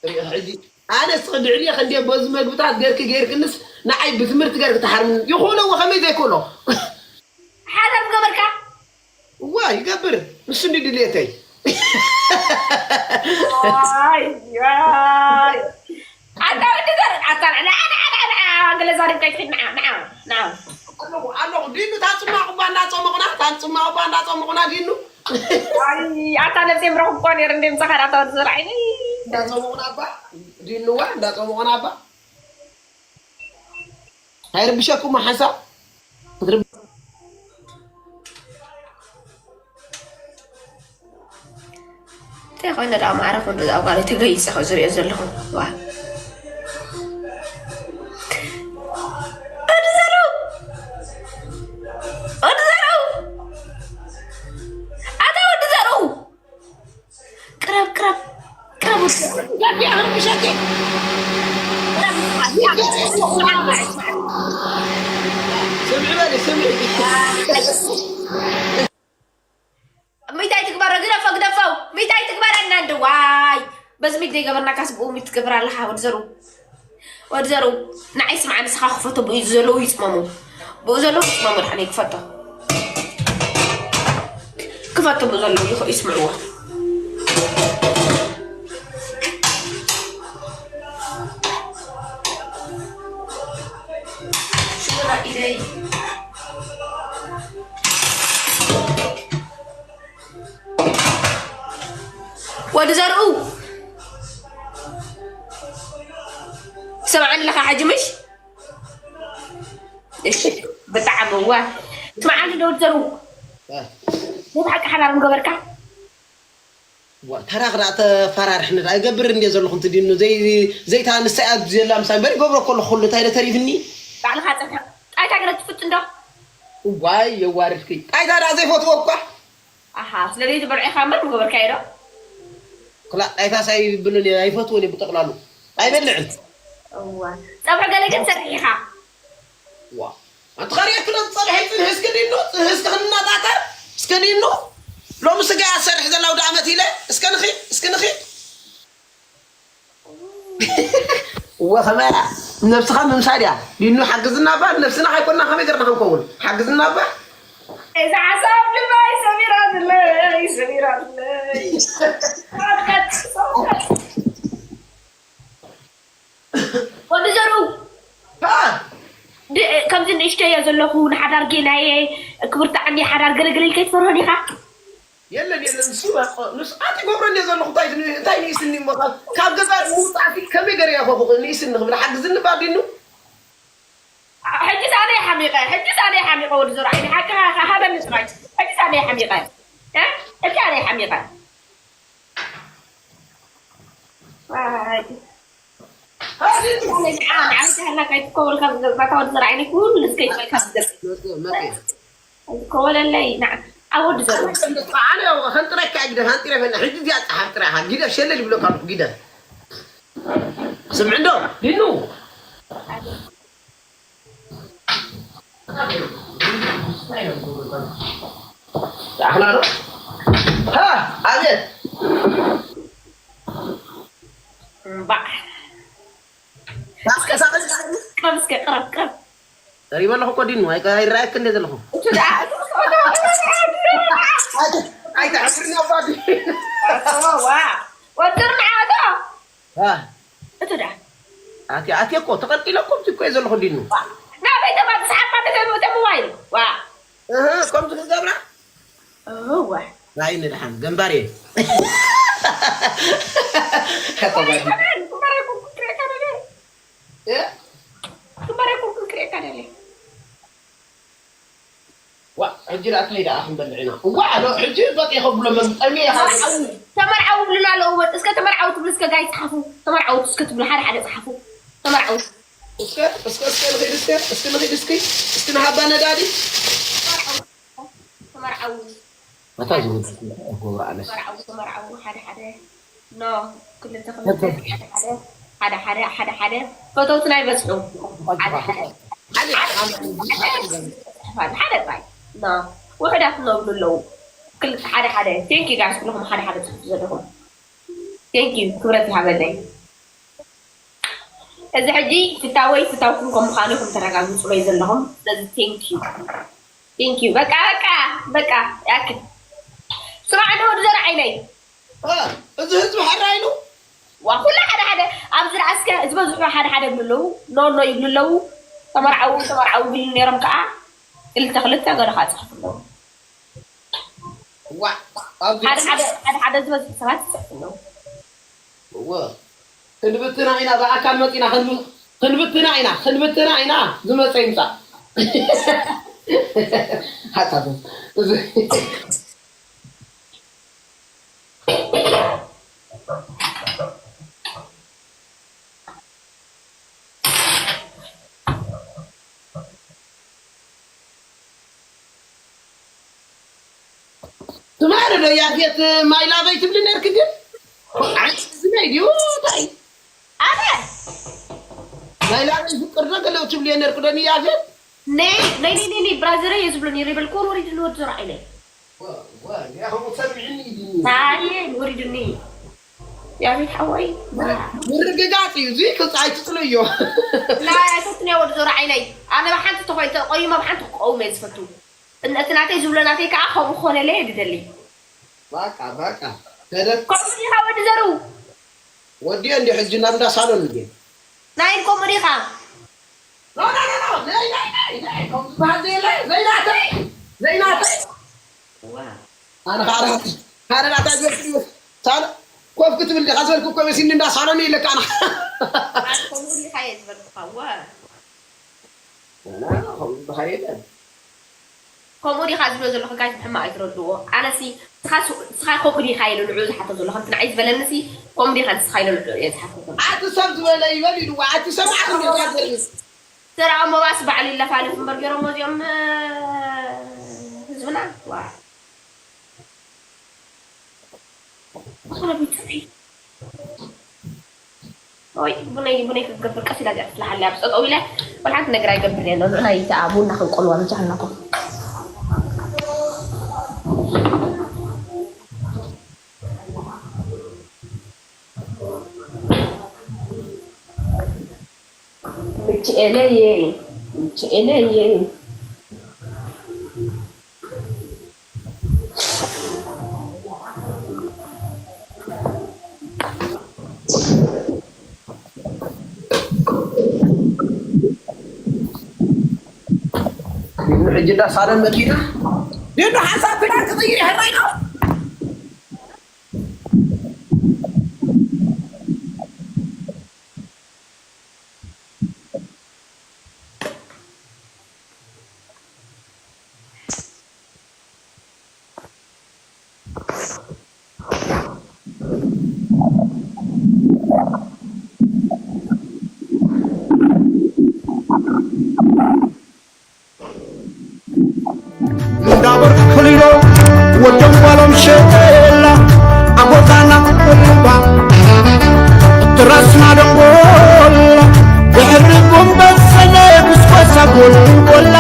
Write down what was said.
ሕጂ ኣነስ ክድዕል እየ። ክንደይ በዚ መግብታት ገርኪ ገይርክንስ ንዓይ ብትምህርቲ ገርኪ ትሓርምኒ። ይኽእሎ እዎ፣ ከመይ ዘይክእሎ? ሓዳር ምገበርካ? እዋ ይገብር። ንሱ እንዲ ድልየተይ። ኣይ፣ ኣይ። ኣታ ወዲ ዘር፣ ኣታ ንዓ፣ ንዓ፣ ንዓ፣ ንዓ፣ ገለ ዛሪብ ከይትኺድ፣ ንዓ፣ ንዓ፣ ንዓ። ኣለኹ፣ ኣለኹ። ዲኑ ታጽማቕ እባ እንዳጸመቑና፣ ታጽማቕ እባ እንዳጸመቑና ዲኑ። ኣይ፣ ኣታ ነብሰይ ምረኹብኳ ነይረ እንደ ምሳኻ ኣታ ወዲ ዘር ዓይነይ። እንዳጸመቑና እባ፣ ዲኑዋ እንዳጸመቑና እባ። ኣይርብሸኩም ሓንሳብ ክትርብ-፣ እንታይ ኮይነ ደኣ ማዕረ ኩሉ እዛ ጓል ትገይጽ ዝሪኦ ዘለኹ? ዋ። ወዲ ዘሩ! ወዲ ዘሩ! ኣታ ወዲ ዘሩ! ቅረብ፣ ቅረብ፣ ቅረብ ወዲ ዘሩ። ያኪ ኣህር ብሸኪ። ስምዒ በሊ፣ ስምዒ። ሚታይ ትግበሮ፣ ግደፎ፣ ግደፎ። ሚታይ ትግበረና እንዲ፣ ዋይ። በዚ ሚት ዘይገበርናካስ ብኡ ሚት ትገብር ኣለኻ፣ ወዲ ዘሩ። ወዲ ዘሩ፣ ንዓይ ስምዓ፣ ንስኻ ክፈቶ፣ ብኡ ዘለዉ ይጽመሙ። ብኡ ዘለዉ ይጽመሙ፣ ድሓን ክፈቶ። ክፈቶ፣ ብኡ ዘለዉ ይኽ-፣ ይስምዕዎ። ሽሙና ኢደይ። ወዲ ዘርኡ፣ ትሰምዓኒ ኣለኻ ሕጂ ምሽ? እሺ፣ ብጣዕሚ እዋ። ትስምዓኒ ዶ ወዲ ዘርኡ? እ። ናይ ብሓቂ ሓዳር ምገበርካ? ዋ፣ ተራኽ ደኣ ተፈራርሕኒ ደኣ ይገብር እንድየ ዘለኹ፣ እንተ ዲኑ ዘይ-፣ ዘይታ ንሳ እያ ዘላ ምሳይ እምበር ይገብሮ እኮ ኣለኹ ኩሉ፣ እንታይ ዶ ተሪፍኒ? ባዕልኻ ጸኒሕካ ጣይታ ገለ ትፍትን ዶ? እዋይ፣ የዋርድኪ። ጣይታ ደኣ ዘይፈትዎ እኳ። ኣሃ፣ ስለ ዘይትበልዖ ኢኻ እምበር ምገበርካዮ ዶ? ክላእ ጣይታስ ኣይብልን እየ፣ ኣይፈትዎን እየ ብጠቕላሉ። ኣይበልዕን። እዋ። ጸብሒ ገለ ግን ሰርሕ ኢኻ። ዋ። ኣንቲ ኸርእየክለ ጸብሒ ጽንሒ እስከ ዲኑ፣ ጽንሒ እስከ ክንነጣጠር፣ እስከ ዲኑ። ሎሚ ስጋ እያ ትሰርሕ ዘላ ኣውደ ዓመት ኢለ፣ እስከ ንኺድ፣ እስከ ንኺድ። እወ፣ ከመይ እያ? ነብስኻ ምምሳል እያ። ዲኑ ሓግዝና እባ፣ ነብስና ከይኮንና ከመይ ገርና ክንከውን? ሓግዝና እባ። እዛ ሓሳብ ልበይ ሰሚራትለይ፣ ሰሚራትለይ። ወዲ ዘሩ፣ ሃ! ድ-፣ ከምዚ ንእሽተይ እየ ዘለኹ፣ ንሓዳር ጌናየ፣ ክብርቲ ዓንዲ ሓዳር ገለገለ ኢልካ ኣይትፈርሆን ኢኻ? የለን፣ የለን፣ ንሱ፣ ንሱ ኣቲ ገብሮ እንደ ዘለኹ እንታይ፣ እንታይ ንእስኒ እሞ ካብ፣ ካብ ገዛ ምውጻእሲ ከመይ ገይረ እየ ኮኹ ንእስኒ ክብል ሓግዝኒ ባዲኑ? ሕጂስ ኣነ እየ ሓሚቐ፣ ሕጂስ ኣነ እየ ሓሚቐ፣ ወዲ ዘሩ ዓይኒ ሓቅኻ ሃበኒ ጥራይ። ሕጂስ ኣነ እየ ሓሚቐ። እ? ሕጂ ኣነ እየ ሓሚቐ። ዋይ። ንዓ፣ ንዓ፣ ንዓ፣ ንዓ፣ ከይትኮወል ካብ ገዛታ ወዲ ዘርኣይኒ ኩሉ እስከ ይበል ካብ ገዛ። መጽእ፣ መጽእ። ኣይትኮወለለይ፣ ንዓ፣ ኣብ ወዲ ዘርኡ። ኣነ ከንጥረካ ግደ፣ ከንጥረ ፈና። ሕጂ እዚኣ ጸሓፍ ጥራኻ። ግደ ሸለል ይብለካ ኣለኹ፣ ግደ። ስምዕ እንዶ፣ ዲኑ። ተኣኽላ ዶ? ሃ፣ ኣቤት። እምባዕ። ሳቕ፣ ሳቕ፣ ሳቕ። ቅረብ እስከ፣ ቅረብ፣ ቅረብ። ቀሪበ ኣለኹ እኮ ዲኑ፣ ኣይከ-፣ ኣይረኣየክ እንደ ዘለኹ። እቱ ደኣ፣ እቱ፣ እቱ፣ እቱ፣ ኣይተ-፣ ኣይተሕፍርኒ ኣባዲ። ዋ፣ ወዲ ርምዓቶ። ዋ። እቱ ደኣ። ኣቲ-፣ ኣቲ እኮ፣ ተቐልቂለ እኮ፣ እኮ እየ ዘለኹ ዲኑ። ዋ። ናበይ ተማ-፣ ተሰሓባ ተተ-፣ ተሞባይል። ዋ። እህ፣ ከምዚ ክገብራ? እወ። ራእይ ንድሓን፣ ገንባር እየ። ግንባር ኣይኮንኩን ክርእየካ ደልየ። እ? ግንባር ኣይኮንኩን ክርእየካ ደልየ። ዋ፣ ሕጂ ደኣ እንታይ ደኣ ክንበልዕ ኢና? እዋ፣ ኣሎ፣ ሕጂ በጥ የኸብሎ መምጠሚ ኢኻ። ተመርዓዊ፣ ተመርዓዊ ብሉና ኣለዉ። እስከ ተመርዓዊ ትብሉ እስከ ጋይ ጸሓፉ። ተመርዓዊ እስከ ትብሉ ሓደ ሓደ ጸሓፉ። ተመርዓዊ። እስከ፣ እስከ፣ እስከ ንኺድ እስከ፣ እስኪ ንኺድ እስኪ፣ እስኪ ንሃባ ነዳዲ። ተመርዓዊ። መታ ዝብል ገብረ ኣለስ። ተመርዓዊ፣ ተመርዓዊ፣ ሓደ ሓደ። ኖ፣ ክልተ ክልተ፣ ሓደ ሓደ፣ ሓደ ሓደ፣ ሓደ ሓደ። ፈተውትና ይበዝሑ። ሓደ ሓደ። ሓደ ሓደ ጥራይ። ኖ፣ ውሑዳት ነብሉ ኣለዉ። ክልተ ሓደ ሓደ። ቴንክ ዩ ጋይስ፣ ኩልኹም ሓደ ሓደ ጽሑፍ ዘለኹም። ቴንክ ዩ፣ ክብረት ይሃበለይ። እዚ ሕጂ ፍታወይ ፍታውኩም ከም ምዃኑ ኢኹም ተረጋግጹለይ ዘለኹም። ስለዚ thank you thank you። በቃ በቃ በቃ ያክል። ስማዕ እንዶ ወዲ ዘር ዓይነይ። እ፣ እዚ ህዝቢ ሕራይ ኢሉ። ዋ ኩሉ ሓደ ሓደ ኣብዚ ደኣ እስከ ዝበዝሑ ሓደ ሓደ ይብሉ ኣለዉ። ኖ ኖ ይብሉ ኣለዉ። ተመርዓዉ ተመርዓዉ ይብሉ ነይሮም ከዓ ክልተ ክልተ ገለ ከዓ ይፅሕፉ ኣለዉ። ዋ፣ ኣብዚ ሓደ ሓደ ሓደ ሓደ ዝበዝሑ ሰባት ይፅሕፉ ኣለዉ። እወ፣ ክንብትና ኢና፣ ብኣካል መፂና ክንብ-፣ ክንብትና ኢና፣ ክንብትና ኢና። ዝመፀ ይምፃእ። ሓሳብ እዚ ትማሊ ዶ ያፌት ማይ ላበይ ትብሊ ነርክ ግን? ኣንቲ ዝመይ ድዩ? ታይ? ኣነ ማይ ላበይ ፍቅር ዶ ገለ ትብሊ ነርክ ዶ ያፌት? ነይ ነይ ነይ ነይ ነይ ብራዘረይ እየ ዝብሎ ነይሩ ይበልኩ ወሪድኒ ወዲ ዘርዓይነይ። ወ-፣ ወ-፣ ያኸው ሰምዕኒ ኢድኒ። ታየ ወሪድኒ። ያፌት ሓወይ። ምርግጋፅ እዩ፣ እዚ ክፅ ኣይትፅልዮ። ላ ኣይፈቱን እያ ወዲ ዘርዓይነይ። ኣነ ብሓንቲ ተኾይኑ ተቆይመ ብሓንቲ ክቀውም እየ ዝፈቱ። እን-፣ እቲ ናተይ ዝብሎ ናተይ ከዓ ከምኡ ክኾነለይ እየ ዝደሊ። በቃ፣ በቃ። ከደ- ከምኡ ዲኻ ወዲ ዘሩ? ወዲኦ እንዲ ሕጂ ናብ እንዳ ሳሎን እንዲ። ናይን ከምኡ ዲኻ? ኖ፣ ኖ፣ ኖ፣ ኖ፣ ነይ፣ ነይ፣ ነይ፣ ነይ፣ ከምኡ ዝበሃል ዘየለ፣ ዘይናተይ፣ ዘይናተይ። ዋ። ኣነ ከዓ ራት፣ ሓደ ራት ኣገርኩ ድዩ? ሳሎ-፣ ኮፍ ክትብል ዲኻ ዝበልኩ እኮ መሲኒ እንዳ ሳሎን ኢለካ ኣና። ኣነ ከምኡ ዲኻ እየ ዝበልኩኻ። ዋ። ኣና፣ ከምኡ ዝበሃል የለን። ከምኡ ዲኻ ዝብሎ ዘለኹ ጋይስ ብሕማቕ ኣይትረድዎ። ኣነሲ ንስኻ ሱ-፣ ንስኻ ከምኡ ዲኻ ኢሉ ንዕኡ ዝሓቶ ዘሎ ከምቲ ንዓይ ዝበለንሲ ከምኡ ዲኻ ንስኻ ኢሉ ንዕኡ እየ ዝሓቶ ዘሎ። ኣቲ ሰብ ዝበለ ይበል ኢልዋ፣ ኣቲ ሰማዕኩም ዲኻ ዘርኢ። ዘርኣ ሞባስ ባዕሉ ይለፋለፍ እምበር ገይሮሞ እዚኦም እ፣ ህዝብና ዋ። ኣረ ብትሪ ኦይ ቡነይ ቡነይ ክትገብር ቀስ ኢላ እዚኣ ትፍልሓለያ ብፀጠው ኢለ ወላ ሓንቲ ነገር ኣይገብር እየ ንዑ ናይ ተኣ ቡና ክንቆልዋ ብቻ ኣለኩም። ምችኤለየ ምችኤለየ ሕጂ እንዳ ሳሎን መኪና ዲዱ ሓሳብ ክዳን ክቕይር ይሕረይ ነው። እንዳበርኩ ክልሎ ወደም ጓሎም ሸላ ኣቦታና ቁልባ ትራስና ደንጎላ ድሕሪ ጎንበሰለ ብስኳሳ ጎልጎላ